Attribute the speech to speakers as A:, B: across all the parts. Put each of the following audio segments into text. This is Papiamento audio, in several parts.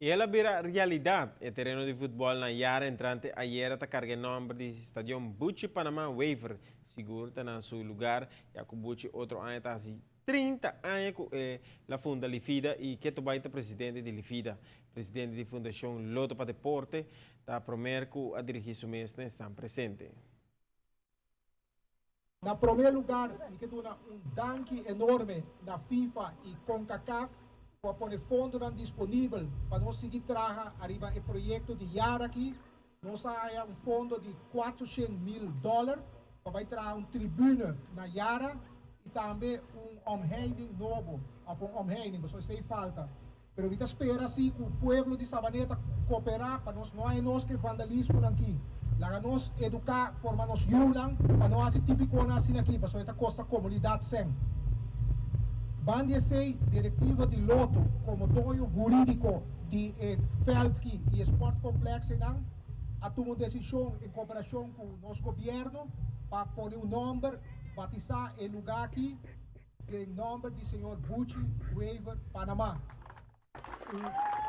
A: I el a bira realidat. E tereno di futbòl na Yara entrante ayera ta karga e nòmber di Stadion Buchi Panama Wever. Sigur ta na su lugar, ya ku Buchi otro aña ta hasi 30 aña ku el a funda Lifida i ketu bai ta presidente di Lifida. Presidente di Fundashon Loto pa Deporte ta promer ku a dirigí su mes na esnan presente.
B: Na promé lugar mi ke duna un danki enorme na FIFA i Concacaf ku a pone fondonan disponibel pa nos sigui traha ariba e proyekto di yar aki. Nos a haya un fondo di 400,000 dòler pa bai traha un tribune na Yara i tambe un omheiding nobo, òf un omheiding, pasobra esei falta. Pero mi ta spera si cu pueblo di Sabaneta coopera pa nos no haña nos cu e vandalismonan aki. Laga nos educa, forma nos yiunan pa no haci tipiconan asina aki pasobra e ta costa comunidad cen. Ban di esey, directiva di Lotto como doño huridico di e veld ki y e sportcomplex eynan a tuma un decision en cooperacion cu nos gobierno pa pone un nomber, batisa e lugar aki. Den nomber di señor Buchi Wever Panama.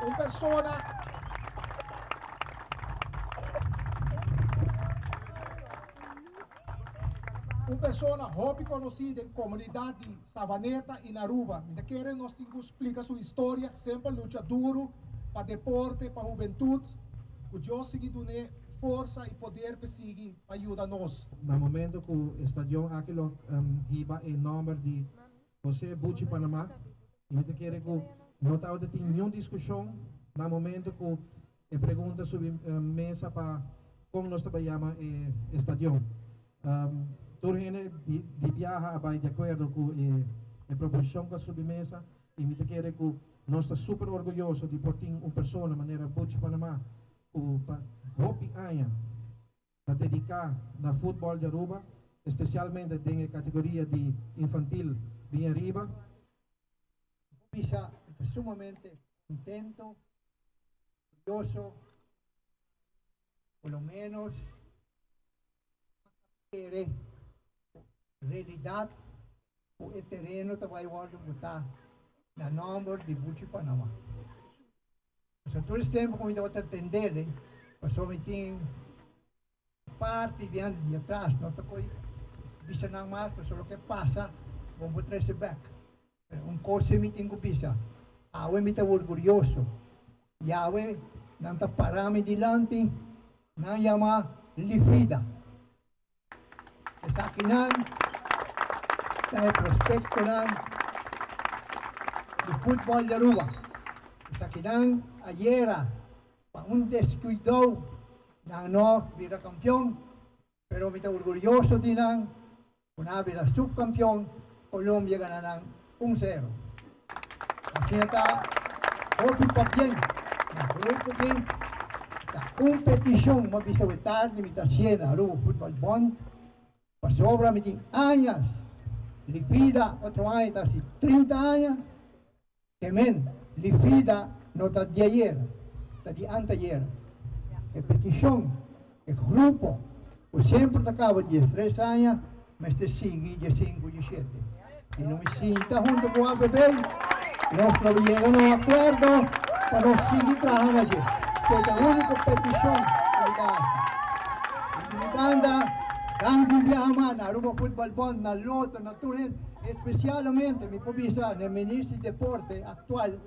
B: Un persona Un persona hopi conoci den comunidad di Savaneta y na Aruba. Mi ta kere nos tin cu splica su historia, semper lucha duro pa deporte, pa hubentud. Cu Dios sigui dun'e forsa y poder p'e sigui pa yuda nos.
C: Na momento cu e stadion aki lo hiba e nomber di Jose Buchi Panama y mi ta kere cu no tabata tin niun discusion na momento cu e pregunta subi mesa pa con nos ta bay yama e stadion. Tur hende di biaha a bay di acuerdo cu e proposicion cu a subi mesa y mi ta kere cu nos ta super orguyoso di por tin un persona manera Buchi Panama cu pa hopi aña ta dedica na futbol di Aruba, especialmente den e categoria di infantil bien ariba.
D: Bisa ta sumamente contento, orguyoso, por lo menos kere realidad cu e tereno ta bay wordo bota na nomber di Buchi Panama. Pasobra tur es tempo cu mi tabata tendele, pasobra mi tin parti di di atras, no ta coy bisa nan mas, pasobra loke pasa bo por trece bek. Pero un cos si mi tin cu bisa, awe mi ta orgulloso, y awe nan ta para mi dilanti, nan yama Lifida. Esakinan ta e prospectonan di futbol di Aruba. Esakinan ayera pa un descuido nan no bira campeon, pero mi ta orgulloso di nan cu nan a bira subcampeon, Colombia gana nan un sero. Asina ta hopi pabien na grupo ki ta un peticion mi a bisa awe tardi mi ta hacié na Aruba Football Bond pasobra mi tin añas Lifida otro aña ta haci 30 aña ke men Lifida no ta di ayer ta di anteayer e peticion e grupo cu semper ta caba 13 aña mester sigui 15 17. Y no mi sinta hunto cu APB, nos lo yega na un acuerdo pa nos sigui traha na dje. Esey ta e unico peticion cu mi ta haci. Y di mi banda, danki un biaha mas na Aruba Football Bond, na Lotto, na tur hende, especialmente mi por bisa na e Minister di Deporte actual,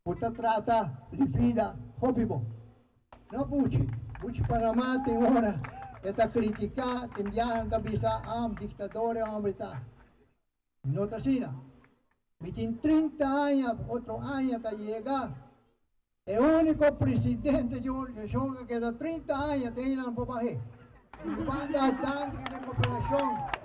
D: cu ta trata Lifida hopi bon. No Buchi, Buchi Panama tin ora e ta critica, tin biaha ta bisa ah dictador e hombre ta. No ta asina. Mi tin 30 aña, otro aña ta yega e unico presidente di organisacion cu a keda 30 aña te nan por bahe. Di mi banda danki na cooperacion.